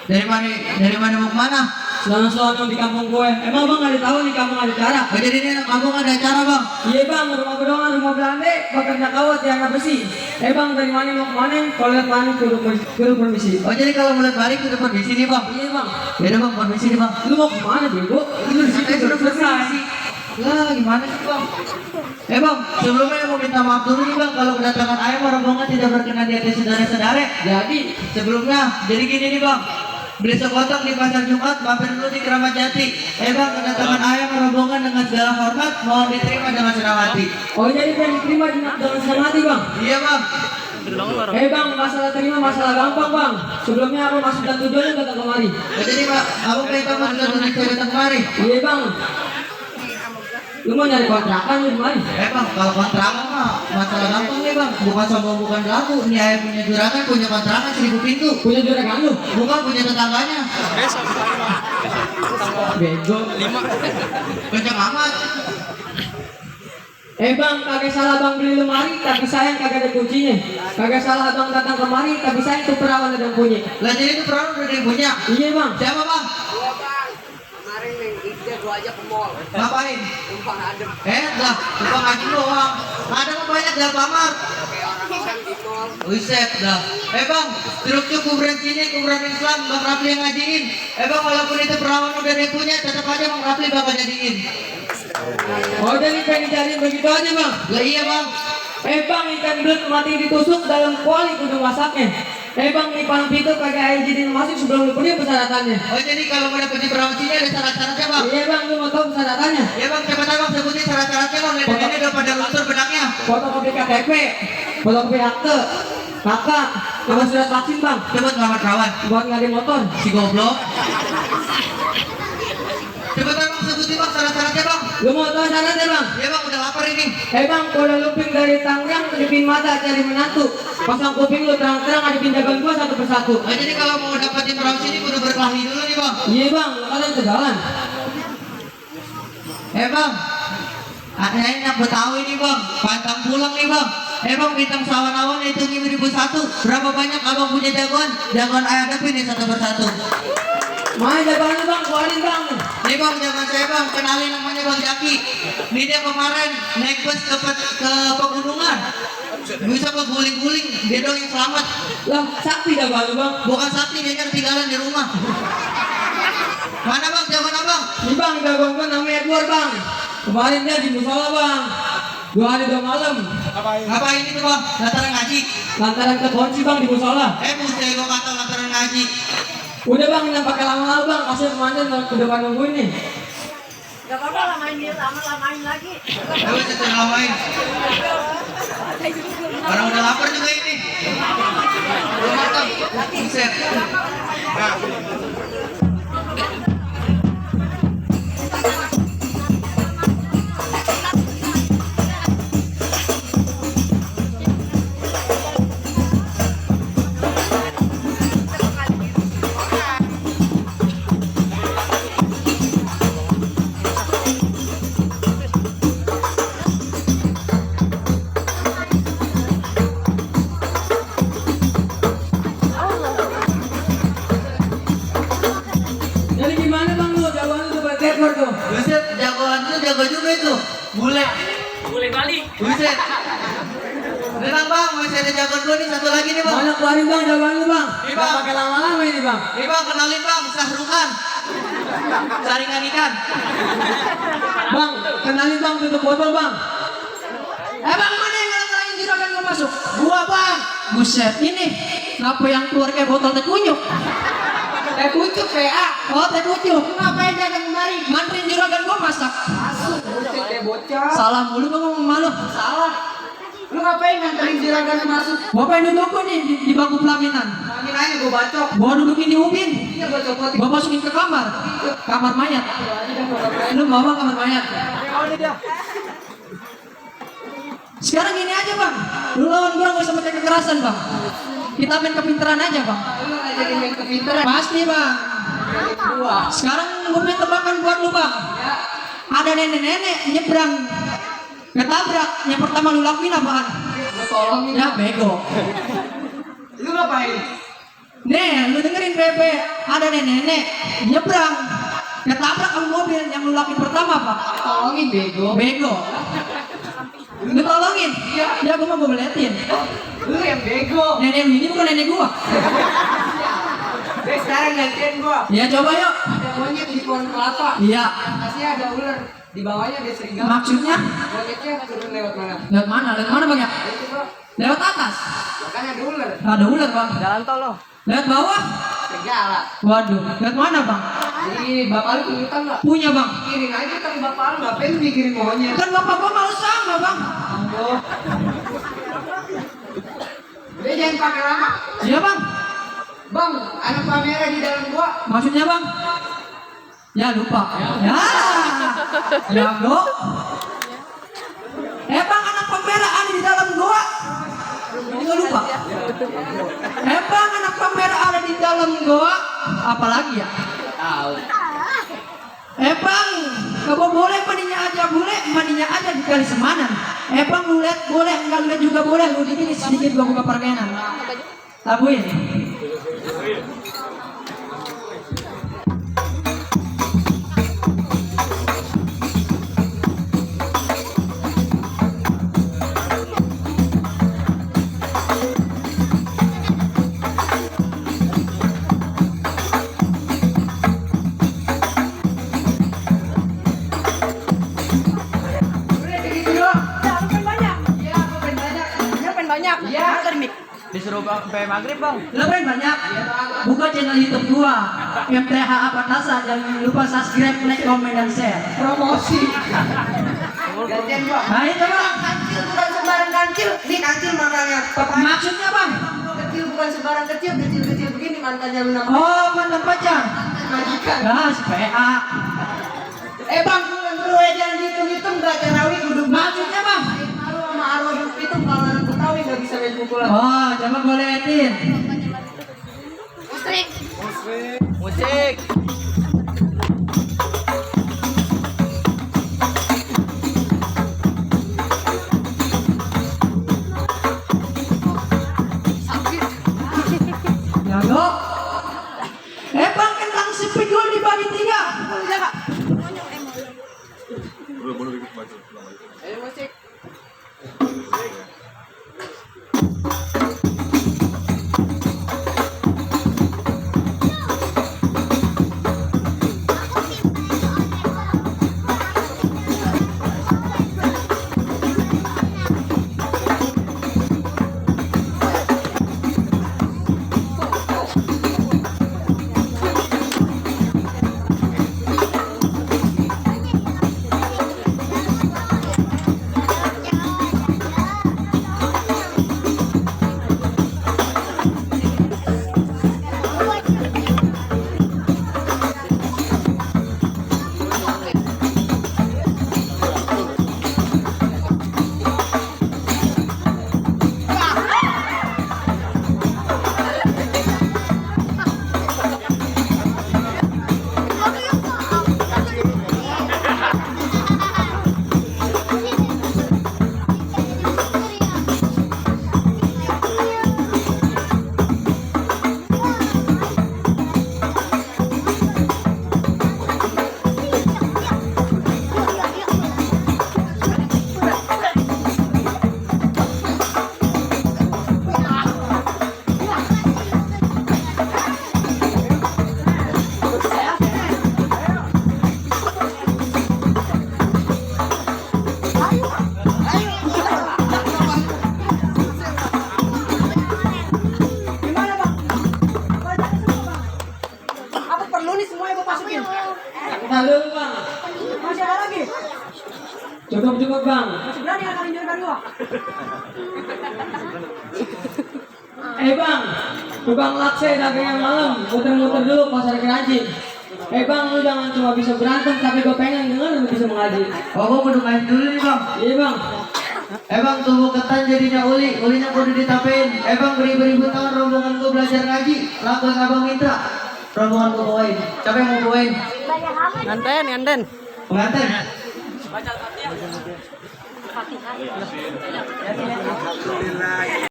Dari mana mau kemana? Selama di kampung gue. Emang bang ada tahu di kampung ada acara? Oh, jadi ini kampung ada acara bang? Iya bang, rumah bedongan, rumah belanda, pekerja kawat yang nggak bersih. Bang dari mana mau kemana? Kalau lihat mana kudu permisi. Oh jadi kalau mulai balik kudu permisi nih bang? Iya bang. Yaudah bang, permisi nih bang. Lu mau kemana bego? Itu di situ sudah selesai. Lah gimana sih bang? Bang, sebelumnya mau minta maaf dulu nih bang kalau kedatangan ayam rombongan tidak berkenan di hati saudara-saudara. Jadi Sebelumnya, jadi gini nih bang, beli sekotong di pasar Jumat, mampir dulu di Keramat Jati. Bang, kedatangan ayam rombongan dengan segala hormat, mohon diterima dengan senang hati. oh jadi pengen diterima dengan senang hati bang? Iya bang. Bang, masalah terima masalah gampang bang. Sebelumnya aku masuk dan tujuannya datang kemari. Jadi pak, aku minta maaf dan saya datang kemari. Iya bang. Lu mau nyari kontrakan lu kemari? Bang, kalau kontrakan mah masalah gampang nih bang, bukan sombong bukan belagu. Nih ayam punya juragan, punya kontrakan 1000 pintu. Punya juragan lu? Bukan punya tetangganya. Bego. Kencang amat. Bang, kagak salah bang beli lemari, tapi sayang kagak ada kuncinya. Kagak salah bang datang kemari, tapi sayang tuh perawan ada yang punya. Lah jadi itu perawan udah dia punya. Iya bang. Siapa bang? Gua bang, kemarin yang Ida gua ajak ke mall. Ngapain? Numpang adem. Lah, tukang ngaji doang. Ada mah banyak dalam kamar. Kayak orang Islam di mall. Buset dah. Bang, struktur kuburan sini, kuburan Islam, Bang Rapli yang ngajiin. Bang, walaupun itu perawan udah dia punya, tetap aja Bang Rapli bakal jadiin. Oh jadi pengen cari begitu aja bang? Lah iya bang. Bang, ikan belut mati ditusuk dalam kuali kudu masaknya. Bang, ikan itu kagak izinin masuk sebelum lu punya persyaratannya. Oh jadi kalau mau dapetin perawan sini ada syarat-syaratnya bang? Iya bang, lu mau tahu persyaratannya? Iya bang, coba bang sebutin syarat-syaratnya bang. Ini udah pada luncur benaknya. Fotokopi KTP, fotokopi akte, kakak, sama surat vaksin bang. Coba ngelamar perawan. Buat ngadi motor. Si goblok. Coba bang sebutin bang syarat-syaratnya bang. Lu mau tahu syaratnya bang? Iya bang, udah lapar ini. Bang, kalau luping dari Tangerang, kedipin mata cari menantu. Pasang kuping lu terang-terang adipin jaban gua satu persatu. Oh jadi kalau mau dapetin perawan sini kudu berkelahi dulu nih bang. Iya bang, kalian segalan. Bang, ada enak Betawi nih bang, pantang pulang nih bang. Bang, bintang sawan-awan itu 5001. Berapa banyak abang punya jagoan? Jagoan ayah hadapin nih satu persatu. Mana jagoan lu bang, keluarin bang. Nih bang, jagoan saya bang, kenalin namanya Bang Jaki. Ini dia kemarin naik bus ke pegunungan. Bisa ke guling-guling, dia doang yang selamat. Lah, sakti jagoan lu bang. Bukan sakti, dia kan ketinggalan di rumah. Mana bang, jagoan abang? Ini bang, jagoan gua namanya Edward bang. Kemarin dia di musola bang. 2 hari 2 malam. Ngapain itu bang? Lantaran ngaji. Lantaran kekunci bang di musola. Mesti lo kata lantaran ngaji. Udah bang, jangan pakai lama-lama bang. Kasih pemandan ke depan nungguin nih. Gak apa-apa lamain dia, lama-lamain lagi. Ayo kita lamain. Orang udah lapar juga ini. Belum matang. Buset. Nah. Jadi gimana bang lu? Jagoan lu buat Edward tuh. Buset, jagoan itu jago juga itu. Bule. Boleh kali. Buset. Tenang bang, masih ada jagoan gue nih, satu lagi nih bang. Mana keluarin bang jagoan lu bang? Ini, Jangan Bang. pakai lama-lama ini bang. Nih bang, kenalin bang, Sahrukan. Saringan ikan. Bang, kenalin bang tutup botol bang. Bang, mana yang ngelakuin juragan gua masuk? Gua bang. Buset, ini ngapa yang keluar kayak botol teh kunyuk? Teh kucuk PA. Oh, teh kucuk. Ngapain dagang kemari? Manterin juragan gua masak. Masuk, buset kayak bocah. Salah mulu bang ngomong malu. Salah. Lu ngapain nganterin juragan masuk? Gua pengen duduk gua nih di bangku pelaminan. Angin aja gua bacok. Gua dudukin di ubin. Iya gua copotin. Gua masukin ke kamar. Kamar mayat. Lu mau bang kamar mayat? Sekarang gini aja bang. Lu lawan gua gak usah pakai kekerasan bang. Kita main kepintaran aja bang. Lu ngajakin main kepintaran. Pasti bang. Gua. Sekarang gue main tebakan buat lu bang. Ada nenek-nenek nyebrang ketabrak. Yang pertama lu lakuin apaan? Lu tolongin. Ya bego. Lu ngapain? Nih, lu dengerin Bebe. ada nenek-nenek nyebrang. Ketabrak sama mobil yang lu lakuin pertama apa? Tolongin bego. Bego. Lu tolongin? Iya. Ya gua mau beletin. Lu yang bego. Nenek lu ini bukan nenek gua. Sekarang gantian gua. Ya coba yuk. Ada monyet di pohon kelapa. Iya. Atasnya ada ular. Di bawahnya ada serigala. Maksudnya? Monyetnya turun lewat mana? Lewat mana? Lewat mana bang ya? Itu bro. Lewat atas. Makanya ada ular. Ada ular bang. Jalan tol loh. Lewat bawah. Serigala. Waduh. Lewat mana bang? Jadi bapak lu punya utang nggak? Punya bang. Pikirin aja utang bapak lu, ngapain lu mikirin monyet? Kan bapak gua malu sama bang. Ambo. Udah jangan pakai lama. Iya bang. Bang, ada kamera di dalam gua. Maksudnya bang? Ya lupa. Ya. Ya bro. Bang anak kamera ada di dalam gua. Juga lupa. Bang anak kamera ada di dalam gua. Apalagi ya? Tahu. Bang, kalau boleh mandinya aja di kali semanan. Bang lu lihat boleh, enggak lihat juga boleh. Lu dikit sedikit gua buka perkenan. Tabuin. Disuruh sampai maghrib bang. Lebih banyak. Buka channel YouTube gua MTH Apatasa. Jangan lupa subscribe, like, komen, dan share. Promosi. Gantian gua. Ayo coba. Kancil bukan sembarang kancil. Ini kancil makanya. Bapak Maksudnya bang? kecil bukan sembarang kecil. Kecil begini mantannya lu namanya. Oh, mantan pacar. Majikan. Nah, si PA. Bang, lu jangan hitung-hitung gak tarawih kudu. Maksudnya bang? Malu sama arwah itu kalau orang Betawi gak bisa main pukulan. Oh, coba gue liatin. Musik. Jago. Bang, kentang sepidul dibagi 3. Boleh jaga. Ayo musik. Halo bang. Masih ada lagi? Cukup bang. Masih berani kalian nyuruh gua? Bang, tukang lakse dagang malam, muter-muter dulu pasar Keraji. Bang, lu jangan cuma bisa berantem, tapi gue pengen denger lu bisa mengaji. Oh, gua kudu main dulu nih bang. Iya bang. Bang, tubuh ketan jadinya ulinya kudu ditapein. Bang, beribu-ribu tahun rombongan gua belajar ngaji. Lakukan abang minta, rombongan gua bawain. Siapa yang mau bawain? Nganten. Pengantin. Baca Al-Fatihah.